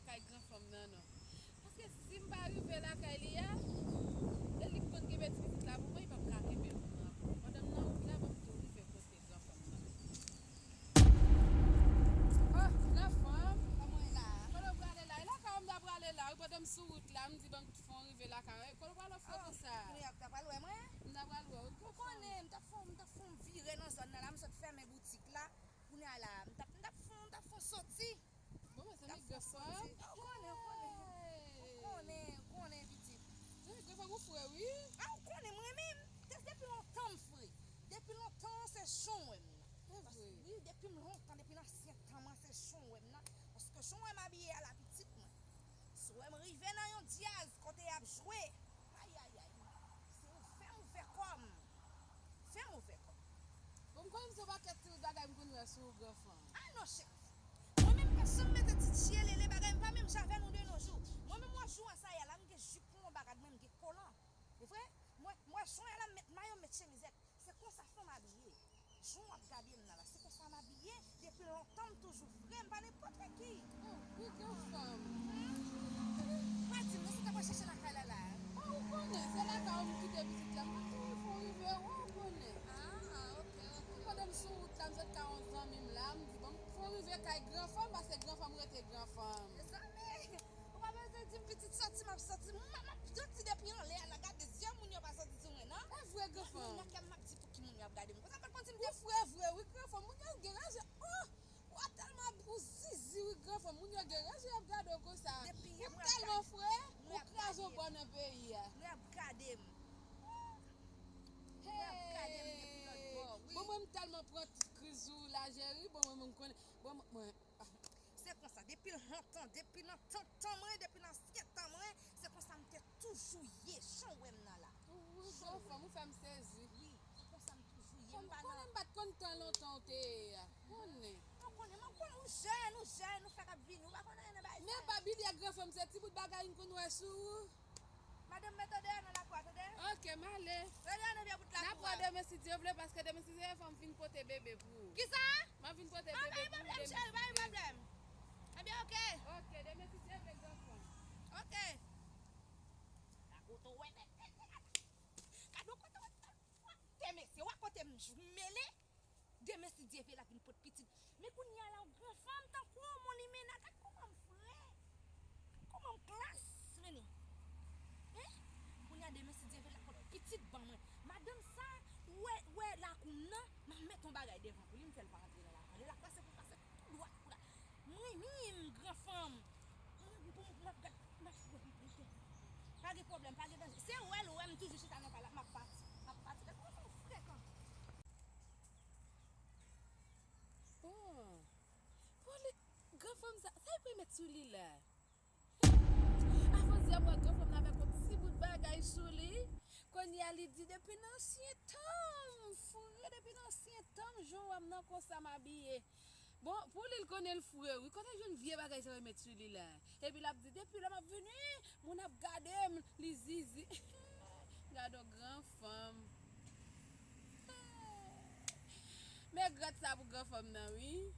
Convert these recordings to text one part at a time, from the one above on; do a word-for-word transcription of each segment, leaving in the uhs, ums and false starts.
Kay gran fanm nan non. Paske si m pa rive lakay li a, e li k konn kenbe ti pitit la pou mwen, li p ap ka kenbe l pou mwen ankò. Pandan m nan wout la, ban m tou rive kote gran fanm nan. Oh, gran fanm. Kòman w ye la? Kote w prale la? E lakay ou m ta prale la, wi, pandan m sou wout la, m di ban m fè w rive lakay ou. Kote w prale fè konsa? Kounye a w ta pral wè mwen? M ta pral wè w. Ou konnen, m t ap fè, m t ap fè yon vire nan zòn nan la, m sot fèmen boutik la. Kounye a la, m t ap, m t ap fè, m t ap fè yon soti. Bon, mezanmi, gran fanm. Ou konnen, ou konnen. Ou konnen, ou konnen, pitit. Mezanmi, gran fanm, ou fre, wi. A, ou konnen, mwen menm, te, depi lontan m fre. Depi lontan, se jan w wè m nan. Paske, wi, depi m lontan, depi nan ansyen tan mwen, se jan w wè m nan. Paske jan w wè m abiye a la, pitit mwen. Si w wè m rive nan yon dyaz, kote y ap jwe, ayayay, se ou fè m ouvè kò m. Fè m ouvè kò m. Bon, m konnen se yon pakèt ti bout bagay m konn wè sou ou, gran fanm. A non, cheri. Mwen menm, pa janm mete ti tiyelele bagay, m pa menm jan avè nou de nos jours. Mwen menm, w ap jou a sa y a la, m gen jip pou yon bagay, mwen, m gen kolan. E vre? Mwen, mwen, jan w wè la, m met mayo, m met chemizèt. Se konsa fanm abiye. Jan w ap gade m nan la, se konsa m abiye. Depi lontan, m toujou fre, m pa nenpòt ki. Oh, wi, gran fanm. Pa di m non, se ta pral chèche lakay la la. Oh, ou konnen, se lakay ou m kite pitit la. M ap tou fè w rive, oh, ou konnen. Ah, ok, ok. Pandan m sou wout la, m sot ka yon zanmi m la, m di, bon, m fè w rive kay gran fanm, paske gran fanm rete gran fanm. Mezanmi, ou pa bezwen di m pitit soti, m ap soti. M, m ap soti depi anlè a la, gade zye moun yo pa soti sou mwen, non. E vre, gran fanm. Nan kè m, m ap di pou ki moun yo ap gade m konsa, m pa t konn si m te. Ou fre vre, wi, gran fanm. Moun yo gen raje. Oh! Ou tèlman, ou zizi, wi, gran fanm. Moun yo gen raje, y ap gade w konsa. Ou tèlman fre, ou kraze yon bò nan peyi a. Moun yo ap gade m. Moun yo ap gade m depi lòt bò, wi. Bon, mwen, m tèlman pran ti kriz ou la, cheri. Bon, mwen, mwen konnen. Bon, mwen, mwen, ah. Se konsa, depi lontan, depi nan tan, tan mwen, depi nan ansyen tan mwen, se konsa m te toujou ye, jan w wè m nan la. Wi, gran fanm, ou fè m sezi. Wi, se konsa m toujou ye, m pa nan. Konnen m pa t konn tan lontan ou te ye a. Konnen. Mwen konnen, mwen konnen ou jèn, ou jèn, ou fèk ap vini, ou pa konn anyen nan bagay sa. Men pa bliye, gran fanm, se ti bout bagay m konn wè sou ou. Madanm, mete w deyò nan lakwa, tande? Ok, m ale. Rete deyò nan vye bout lakwa. N ap wè demen si Dye vle, paske demen si Dye vle, fò m vin pote bebe pou ou. Kisa? M ap vin pote bebe pou ou demen si Dye vle. Pa gen pwoblèm, cheri, pa gen pwoblèm. Ebyen, ok. Ok, demen si Dye vle, gran fanm. Ok. Gade kote w wè, gade kote w wè, gade kote w wè, tèt fwate, mesye, w a kote m mele. Demen si Dye vle l ap vin pot pitit. Men kounye a la, w gran fanm tankou w, mon limena, gad kòman m fre. Gad kòman m klas, Rene. Hein? Kounye a demen si Dye vle l ap pot pitit ban mwen. Madanm sa, wè, wè lakou m nan, m ap met yon bagay devan pou li, m fè l pa antre nan lakou. Lè l ap pase pou l pase tou dwat pou la. Mwen menm, gran fanm. Mwen, pou m ap gad, m ap wè, m ap gad. Pa gen pwoblèm, pa gen danje. Se wè l wè m toujou chita nan kay la, m ap pati. M ap pati. Gad kòman w frekan. Bon. Pou li, gran fanm sa, sa l pral met sou li la? Avan di a mwen, gran fanm nan avèk yon ti bout bagay sou li. Kounye a, li di, depi nan ansyen tan, m fre, depi nan ansyen tan, m jan w wè m nan konsa m abiye. Bon, pou li, l konnen l fre, wi. Kote l jwenn vye bagay sa yo met sou li la? Epi l ap di, depi lè m ap vini, moun ap gade m, li zizi. Gade yon gran fanm. Men grat sa pou gran fanm nan, wi.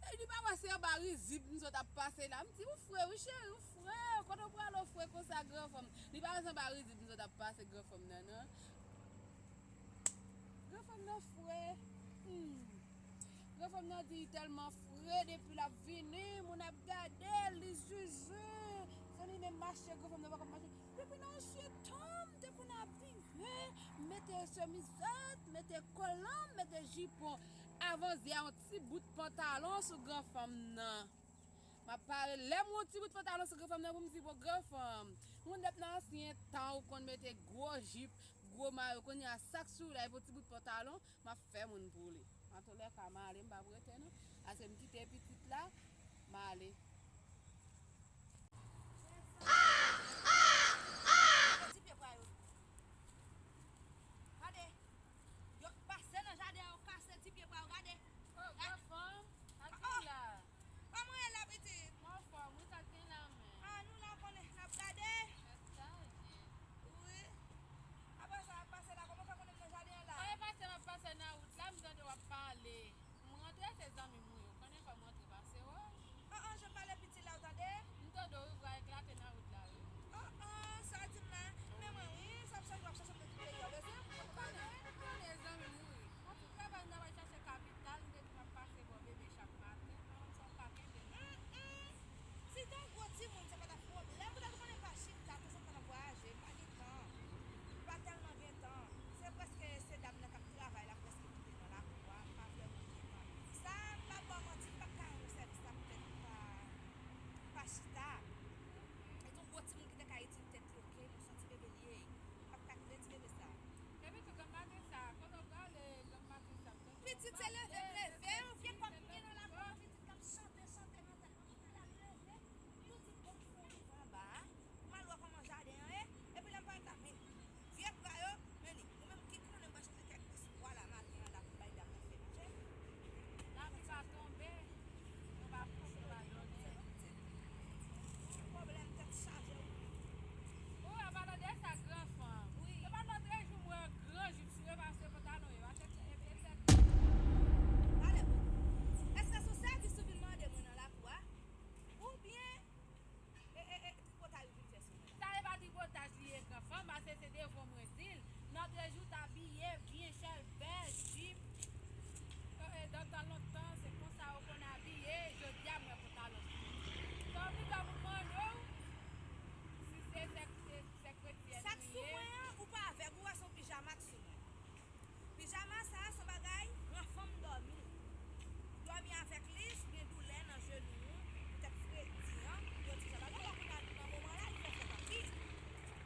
E li pa wè se anba rizib m sot ap pase la. M di, ou fre, wi, cheri, ou fre. Kote w prale, ou fre konsa, gran fanm? Li pa wè se anba rizib m sot ap pase, gran fanm nan, non. Gran fanm nan fre. Hmm. Gran fanm nan di li tèlman fre depi l ap vini, moun ap gade l, li zuzu. San li menm mache, gran fanm nan pa konn mache. Depi nan ansyen tan, m te konn abiye, m mete chemizèt, m mete kolan, m mete jipon. Avan di a yon ti bout pantalon sou gran fanm nan. M ap pare, lè m wè yon ti bout pantalon sou gran fanm nan, pou m di, bon, gran fanm. Moun depi nan ansyen tan, ou konn mete gwo jip, gwo mayo. Kounye a, sa k sou ou la, epi yon ti bout pantalon, m ap fè moun pou li. Antoulèka, m ale, m p ap rete, non. Ase m kite pitit la, m ale. Ti pye pwa yo. Gade. Yo pase nan jaden an, yo kase ti pye pwa yo, gade. Oh, gran fanm, sa k gen la? Kòman w ye la, pitit? M anfòm, wi, sa k gen la menm? Ah, nou la, konnen, n ap gade. Wi. Apa sa ap pase la, kòman w fè konnen m nan jaden an la? Sa e pase m ap pase nan wout la, m tande w ap pale. M rantre, se zanmi m ou ye. Ou konnen fò m rantre pase w. Ah, ah, jan m pale Pitit se leve m leve, yon vye kòk m gen nan lakou, yon pitit k ap chante, chante nan tèt mwen, m fè l al leve, m tou di bon, m fè yon rive anba a, m al wè kòman jaden an ye, epi lè m parèt la, men li. Vye pra yo, men li. Ou menm ki konnen m pral chèche kèk espwa la maten an la pou bay dam nan fè manje. Lapli pa tonbe, nou pa pouse pa donnen. Pwoblèm tèt chaje wi. Ou wè pa tande sa gran fanm. Wi. E pa lòt jou m wè gran jip sou yo pase pantalon yo. Pase e, e, e, Talè. Èske se yon sèvis ou vin mande mwen nan lakou a? Oubyen e, e, e, tripotay ou vin fè sou mwen? Sa e pa tripotaj li ye, gran fanm, pase se devan mwen di l. Lòt jou w t abiye byen chè, bèl jip. E, e, dan tan lontan, se konsa yo konn abiye. Jodi a, m wè pantalon. Sa oblije pou m mande w si se, se, se, se kretyèn ou ye. Sa k sou mwen an, ou pa avèg, ou wè se yon pijama k sou mwen. Pijama sa a se yon bagay gran fanm dòmi. Dòmi avèk li, si w gen doulè nan jenou w, poutèt fredi an, yon ti jan bagay la, kounye a nan moman la, li fè frèt anpil.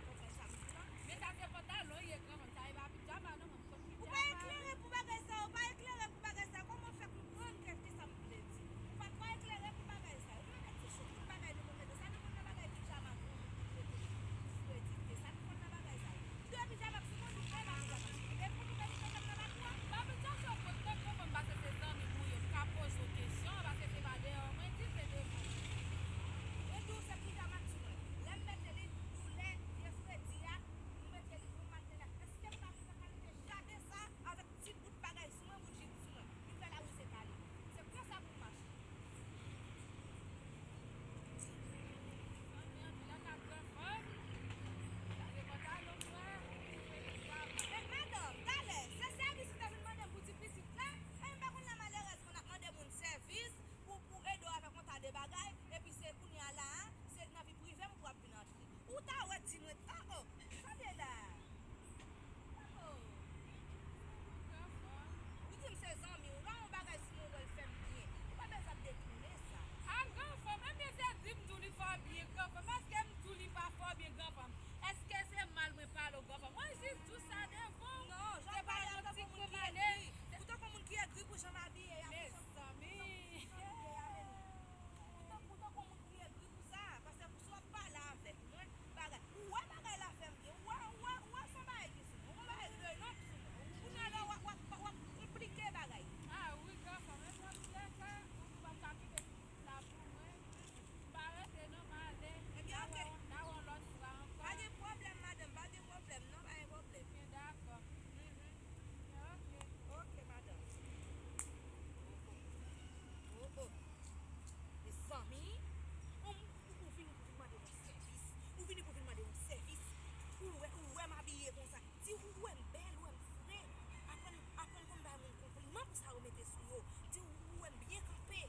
Konprann sa m di w lan? Men sa se pantalon ye, gran fanm, sa e pa pijama non, fanm, se yon pijama. Ou pa eklere pou bagay sa, ou pa eklere pou bagay sa. Kòman w fè konprann kèk ki sa m vle di? Ou pa twò eklere pou bagay sa. Ou menm ti chou, tout bagay nou konn mete. Sa nou konn nan bagay pijama, nou konn mete. Fredi, sa nou konn nan bagay sa yo. Depi djabak sou mwen, nou fè la pijama. E pou nou mete tèt nan lakou a. Papi Chacho, fout nan pran fanm, pase se zanmi m ou ye, m ka poze w kesyon, pase se pa deyò mwen di, se devan. Mwen di w se pijama k sou mwen. Lè m mete li, doulè, vye fredi a, m mete li pou m al fè la. Èske m pa vin nan kalite jaden sa avèk ti bout bagay sou mwen, bout jip sou mwen? Vin fè la wi se pa li. Se konsa pou m mache. Zanmi anpil ak gran fanm. Gade pantalon m wè. Men madanm, talè, se sèvis ou te vin mande m pou ti pitit la? E m pa konn lè malerèz konn ap mande moun sèvis pou, pou ede w avèk yon ta de bagay, epi se kounye a la a, se nan vi prive m pou w ap vin antre. Ou ta wè di mwen, oh, oh, sa l ye la? Oh. Ou di m se zanmi w, lè yon bagay sou mwen, ou wè l fè m byen. Ou pa bezwen ap detounen sa. A, gran fanm, ebyen se di m di w li fè w byen, gran fanm. Èske m di w li pa fè w byen, gran fanm? Èske se mal mwen pale w, gran fanm? Mwen jis di w sa devan w. Non, jan w pale a tankou moun ki egri. Ou tankou moun ki egri pou jan m abiye a. Mezanmi. Pou jan m abiye a, men. Ou tankou, ou tankou moun ki egri pou sa, paske pou sa w ap pale avèk mwen, bagay, ou wè bagay la fè m byen, ou wè, ou wè, ou wè se yon bagay ki sou mwen, yon bagay de nòt sou mwen. Kounye a la, w ap, w ap, w ap konplike bagay. A wi, gran fanm, men nan tout lè ka, ou di w ap ka kite pitit la pou mwen, m pa rete non, m ale. Ebyen, oke. N a wè yon lòt fwa ankò. Pa gen pwoblèm, madanm, pa gen pwoblèm non, pa gen pwoblèm. Byen, dakò. Mhm. Ok. Ok, madanm. Oh, oh. Oh, oh. Mezanmi, ou, ou, ou vini pou vin mande yon sèvis. Ou vini pou vin mande yon sèvis. Ou wè, ou wè m abiye konsa. Di ou wè m bèl, ou wè m fre. Aprann, aprann konn bay moun konpliman pou sa yo mete sou yo. Di ou wè m byen kanpe.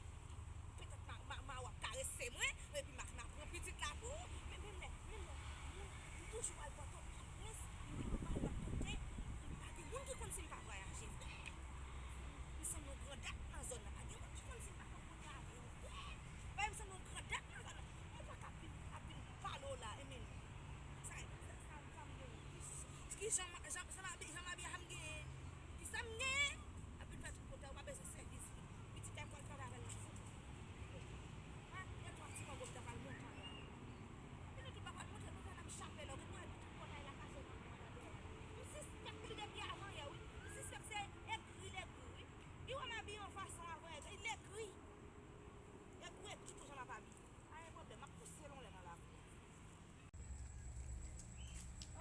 Petèt ma, ma, ma w ap karese mwen, epi ma, ma pran pitit la pou ou. Men, men lè, men lè, m, m toujou al Pòtoprens, m toujou al lòt kote, m pa gen moun ki konn si m pa vwayaje vre. M sanble yon gran dat nan zòn nan, pa gen moun ki konn si m pa konn konn lave vre. Paske m sanble yon gran dat nan zòn nan. Mwen pa ka ap vin, ap vin pale w la, e men sa, sa, sa, sa m gen. Ki, ki jan, jan, jan m abi-, jan m abiye a m genyen. Ki sa m genyen? Ap vin fè tout kote, ou pa bezwen sèvis li. Pitit la pou al travay avè l nan fout. Ha, gen twa ti mango m ta pral monte anba. Epi nou tout pa pral monte, nou pral ap chape lè, ou mwen tout pòtay la kache nan mwen la dèyè. M sispèk li depi avan yè, wi. M sispèk se egri l egri, wi. Li wè m abiye yon fason avan yè, li egri. Egri, egri pou jan m ap abiye. Pa gen pwoblèm, m ap pouse l yon lè nan lakou.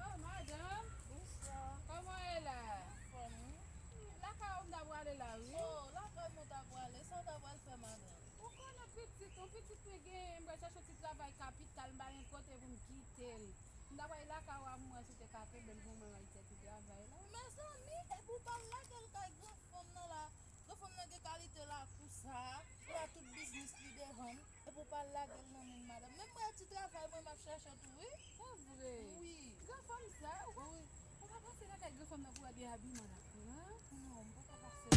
Oh, madanm. Bonswa. Kòman w ye la? Anfòm, wi. Lakay ou m ta prale la, wi. Oh, lakay mwen ta prale. Sa w ta pral fè, madanm? Ou konnen pitit, yon pitit mwen genyen, m pral chache yon ti travay kapital, m pa gen kote pou m kite l. M ta prale lakay ou a, m wè si w te ka kenbe l pou mwen, m al fè ti travay la. Mezanmi, epi w pral lage l kay gran fanm nan la. Gran fanm nan gen kalite lakou sa, la tout biznis li devan l. Epi w pa lage l nan men madanm. Menm mwen ti travay mwen m ap chache tou wi. Se vre? Wi. Gran fanm sa, ou pa, wi, ou pa pase lakay gran fanm nan pou wè deyabiman l ap pran? Non, m pa ka pase.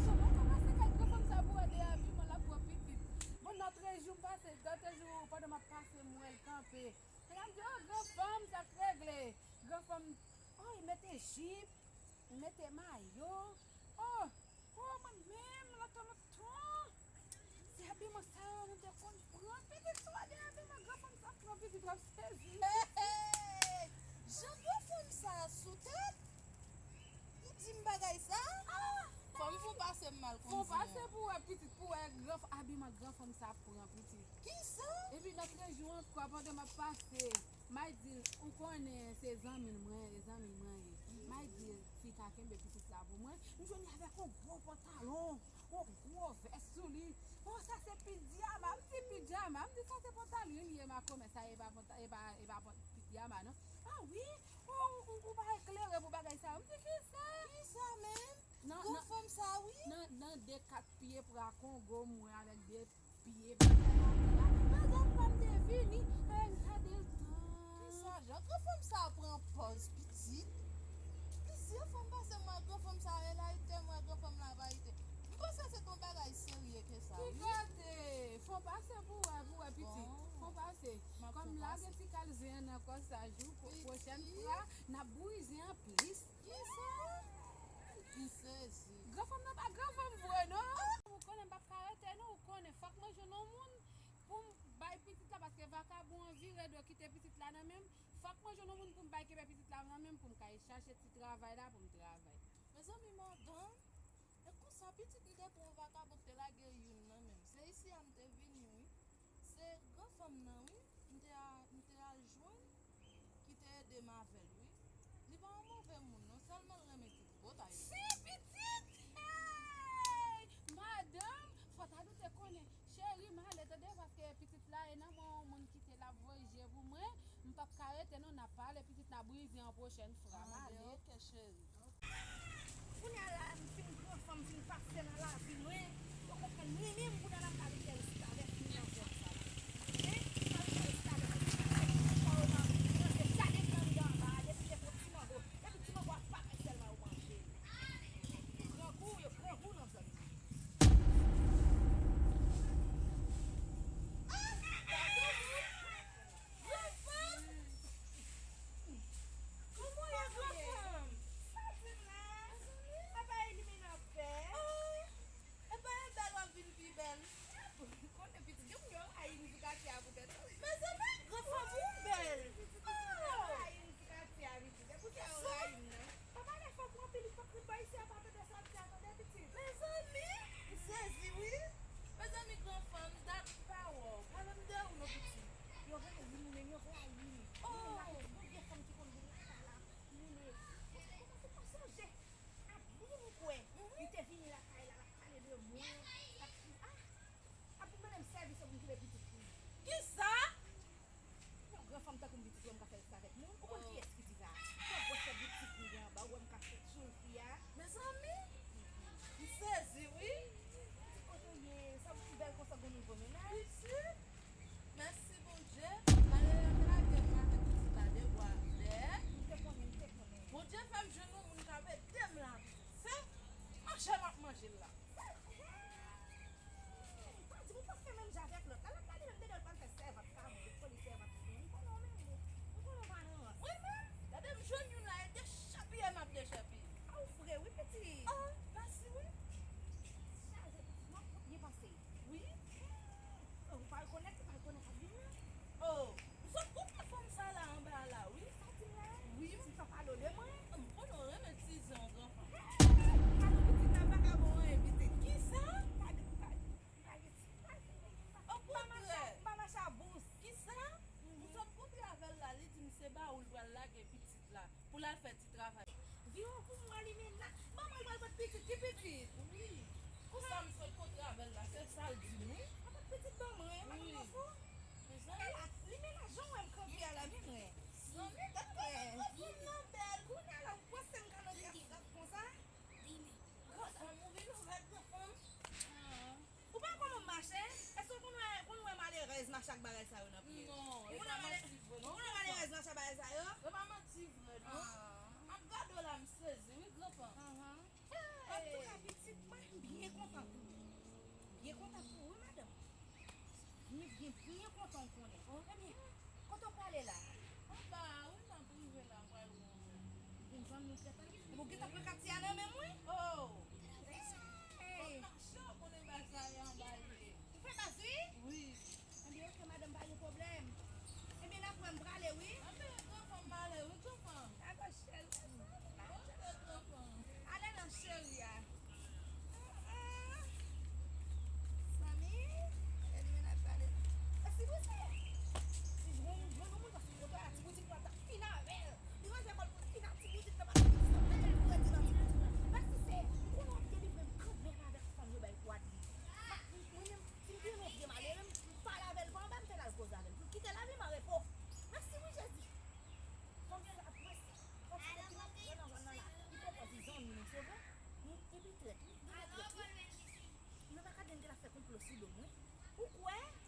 Sòl, ou pa pase kay gran fanm sa pou wè deyabiman l ap pran pitit. Bon, nan trèz jou m pase, nan trèz jou pandan m ap pase m wè l kanpe. Epi m di, oh, gran fanm, sa k regle? Gran fanm, oh, li mete jip, li mete mayo. Oh, oh, Pitit w ap sezi. Hey, hey! Jan gwo fanm sa a sou tèt? Ou di m bagay sa? Ah! Fanm, fon pase m mal konn. Fon pase pou wè pitit, pou wè gran f-, abiman gran fanm sa ap pran pitit. Kisa? Epi lòt jou ankò, pandan m ap pase, m al di l, ou konnen se zanmi l mwen ye, zanmi l mwen ye. M al di l, fi ka kenbe pitit la pou mwen. M jwenn li avèk yon gwo pantalon, yon gwo vès sou li. Oh, sa se pijama. M di pijama. M di sa se pantalon li ye, makomè, sa e pa panta-, e pa, e pa pan-, pijama, non. Ah wi? Oh, ou, ou pa eklere pou bagay sa yo. M di kisa? Kisa menm? Nan, gwo nan, fanm sa, wi. Nan, nan de kat pye pra Kongo, mwen avèk de pye bagay la, la. Madanm pa m te vini, e, gade l tan. Kisa jan gwo fanm sa pran pòz pitit? Plizyè fwa m pase m wè gwo fanm sa, e layite m wè gwo fanm la ap layite. M panse se t yon bagay serye ke sa, wi. Ki kote? Fon pase pou wè, pou wè pitit. Bon. Fon pase. M ap fon pase. Kòm lage ti kal zen an nan kò sa jou, pwo-, pwochèn fwa, n ap bouyi zen an plis. Kisa? M sezi. Granfanm nan pa granfanm vre, non. Ou konnen m p ap ka rete, non. Ou konnen, fòk mwen jwenn yon moun pou m bay pitit la, paske vakabon an vire do kite pitit la nan men m. Fòk mwen jwenn yon moun pou m bay kenbe pitit la nan men m, pou m ka al chache ti travay la, pou m travay. Mezanmi, madanm, e konsa pitit m te pran yon vakabon k te lage youn nan men m. Se isi a m te vini, wi. Se granfanm nan, wi. M te a-, m te al jwenn, ki te ede m avè l, wi. Li pa yon move moun, non, sèlman l renmen ti tripotay. Si pitit! Hey! Madanm, fò Tadou te konnen. Cheri, m ale, tande, paske pitit la e nan men yon moun ki te la voye je pou mwen. M p ap ka rete, non, n a pale, pitit, n a brize yon pwochèn fwa. M ale. Ah, ben, ok, cheri. Kounye a la, m fin granfanm, m fin pase nan lavi mwen. Ou konprann, mwen menm, kounye a la, m pral rete restavèk moun nan zòn sa la. Oke? M pral rete restavèk moun nan zòn sa la. Gade grann anba a, depi te pran ti mango, depi ti mango ap pa bay sèlman ou manje. Grangou, yo grangou nan zòn nan. Ah! Gade moun! Granfanm! Kòman w ye, granfanm? Sa di m la? Apa e limena w ap fè? Oh! Epa e bèl w ap vin pi bèl. Konnen pitit, gen moun yo rayi m sou katye a poutèt sa. Mezanmi, granfanm ou bèl. Oh! Yo rayi m sou katye a, pitit. E poutèt sa yo rayi m nan. Pa pale fò pou anpil ipokrit bò isi a pa tande sa w ap di a, tande pitit. Mezanmi, m sezi wi. Mezanmi, granfanm, dat m pa wè w. Pale m de ou non, pitit. Yo rayi m, men yo rayi m. Oh! Mwen la, yon bon vye fanm ki konn vin lakay la. Mwen, kòman se pa sonje? Abli m kwè. Mhm. Li te vini lakay la, l ap pale de mwen. L ap, ah! Ap vin mande m sèvis pou m kite pitit pou li. Kisa? Yon granfanm tankou m pitit, ou wè m ka fè restavèk moun? Ou konn kiyès ki di sa? Yon gwosè boutik m gen anba, ou wè m ka fè tchoul fi a? Mezanmi, m sezi wi. Pitit, kote w ye? Sa w bèl konsa, gon nouvo mennaj? Pitit, mèsi Bondye. Malere te lage m avèk pitit la de bwa dèyè. M te konnen, m te konnen. Bondye fè m jwenn yon moun k ap ede m la, pitit. Se manje m ap manje l la. Pa di m ou pa fè menm jan avèk lòt la. Lòt la li menm te gen l pral fè sèvant, pa manje, kole sèvant pou li. M konnen w menm ou. M konnen w pa nan rans. Wi menm, gade m jwenn youn la, e dechèpiye m ap dechèpiye. A ou fre wi pitit. Oh, mèsi wi. Chaje pitit, m ap byen panse. Wi. Oh, ou pa rekonèt, ou pa rekonèt abim nan? Oh, m sot konprann fanm sa la anba la, wi. Sa di m la? Wi. Ti papa lole mwen. M konnen w renmen ti zen yon granfanm. Hey! Kado pitit la pa ka bon anyen pitit. Kisa? Kado, kado. M pa gen ti, m pa gen, m pa, m pa mache, m pa mache a bous. Kisa? M sot kontre avè l la, li di m se ba ou l pral lage pitit la. Pou l al fè ti travay. Vire w pou m wè limena. Manman l pral pot pitit, ki pitit? Wi. Konsa m sot kontre avè l la, se sa l di m wi. Papa pitit ban mwen, pa konn fou. Mezanmi. Limena, jan w wè m kanpe a la, vin wè. Zanmi, gad kòman granfanm nan bèl. Kounye a la, ou panse m ka nan ti ap konsa? Granfanm, ou vin ouvè granfanm. Ou pa konn mache? Èske w konn wè, konn wè malerèz mache ak bagay sa yo nan pye? Non, e pa manti vre non. Ou konn wè malerèz mache ak bagay sa yo? E pa manti vre non. M ap gade w la, m sezi wi, granfanm. Antouka, pitit mwen, m byen kontan pou ou. M byen kontan pou ou, wi, madanm. M byen, byen kontan w konnen. Ebyen, kote w prale la? Anba a, wi, m ap rive la, m pral wè w. Bon, zanmi w trè tann. Ebyen, w gentan pran katye a nan men m, wi. Oh! Fòk mache, w konnen baz la, e anba l ye. Ou fè baz, wi? Wi. Ebyen, oke, madanm, pa gen pwoblèm. Ebyen, Fè konplo sou do mwen. Ou kwè?